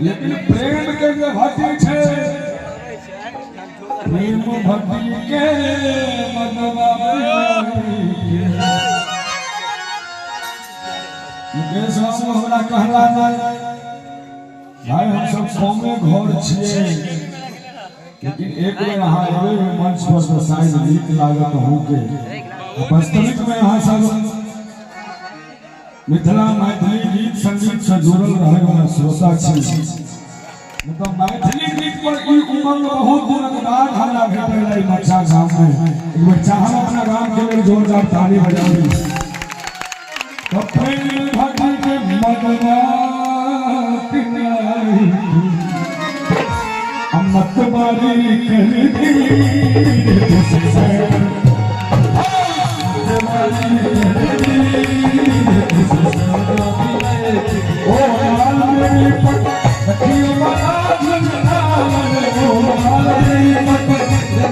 लेकिन प्रेम के जे भक्ति छै, प्रेम भक्ति के मनवा। मुकेश बाबू हमरा कहला जे भाई हम सब कमे घर छियै, लेकिन एक बेर अहाँ एबै मंच पर तऽ शायद नीक लागत अहूँके। वास्तविक में अहाँ सब मिथिला मैथिली गीत संगीत से जुड़ल रहे वाला श्रोता छी। मतलब मैथिली गीत पर ई उमंग बहुत दिनक बाद हमरा भेटल है मच्छा गाम में। एक बेर चाहब अपना गाम के लेल जोरदार ताली बजाबी। तो प्रेम भक्ति के मदना मत मारी कर दी तुझसे, मत मारी कर दी तुझसे।